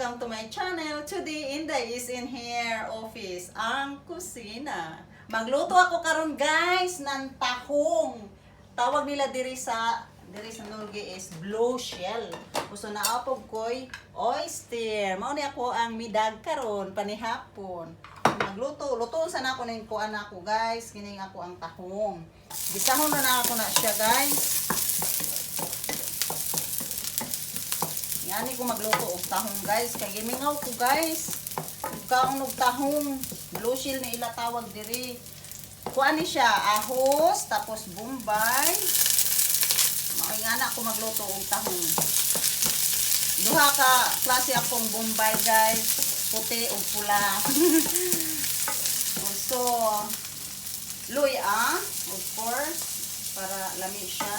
Welcome to my channel. Today, Inday is in here office, ang kusina. Magluto ako karon, guys, ng tahong. Tawag nila diri sa Norge is blue shell. Gusto na apog koy oyster. Mao ni ako ang midag karon panihapon. Magluto, luto sa na ako ning kuan ako, guys, kining ako ang tahong. Gisahon na na ako na siya, guys. Ngani ko magluto og tahong, guys, kay gimingaw ko, guys. Kaon og tahong, blue shell ni ila tawag diri. Kuan ni siya, ahos tapos bombay. Maoy nga na ko magluto og tahong. Duha ka klase akong bombay, guys, puti ug pula. So luya, of course, para lami siya.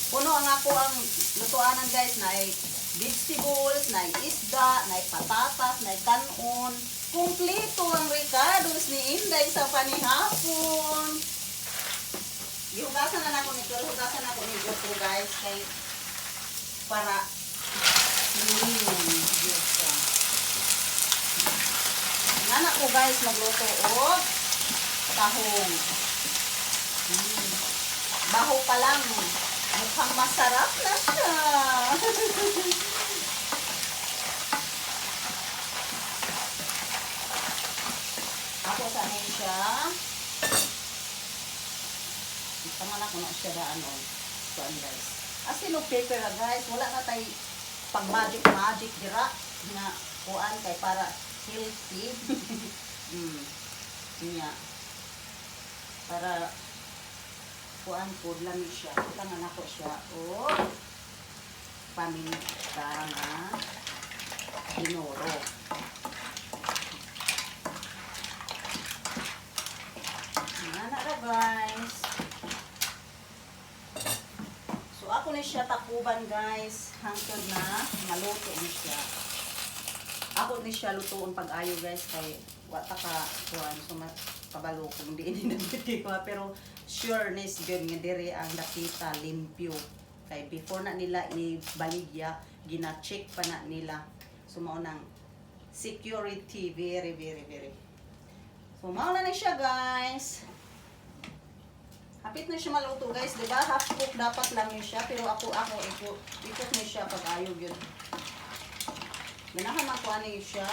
Puno ang ako ang lutuanan, guys, na vegetables, na isda, na patatas, na kanon. Kumpleto ang rekados ni Inday sa panihapon. Gihugasan na nako ni, pero hugasan na ako ni gusto, guys, kay para clean gyud siya. Ngana ko, guys, magluto og tahong. Baho pa lang. Mukhang masarap na siya. Ako sa amin siya. Tangan ako na siya daan on. Kuan, guys. Asin og pepper ah, guys. Wala na tay pag magic magic dira nga kuan kay para healthy. Niya. Para kuan po lang siya. Tangan ako siya o paminta nga dinuro. Nga na guys. So ako ni siya takuban, guys, hangtod na maluto ni siya. Ako ni siya lutuon pag-ayo, guys, kay wa ta ka kuan so kabalo kung di ini nagdiri, pero sure nis gyud nga diri ang dakita limpyo kay before na nila ibaligya, gina-check pa na nila. So mao nang security very very very. So mao na ni siya, guys. Hapit na siya maluto, guys, di ba? Half cook dapat lang yun siya, pero ako ikot ni siya pag ayo gyud. Ganahan man ko ani siya.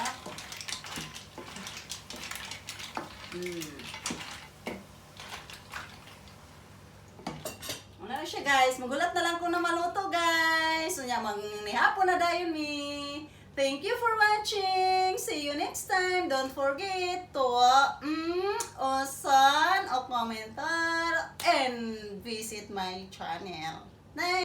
Una na siya, guys. Magulat na lang ko na maluto, guys. Unya mangnihapon na dayon mi. Thank you for watching. See you next time. Don't forget to osan o komentar and visit my channel. Thanks.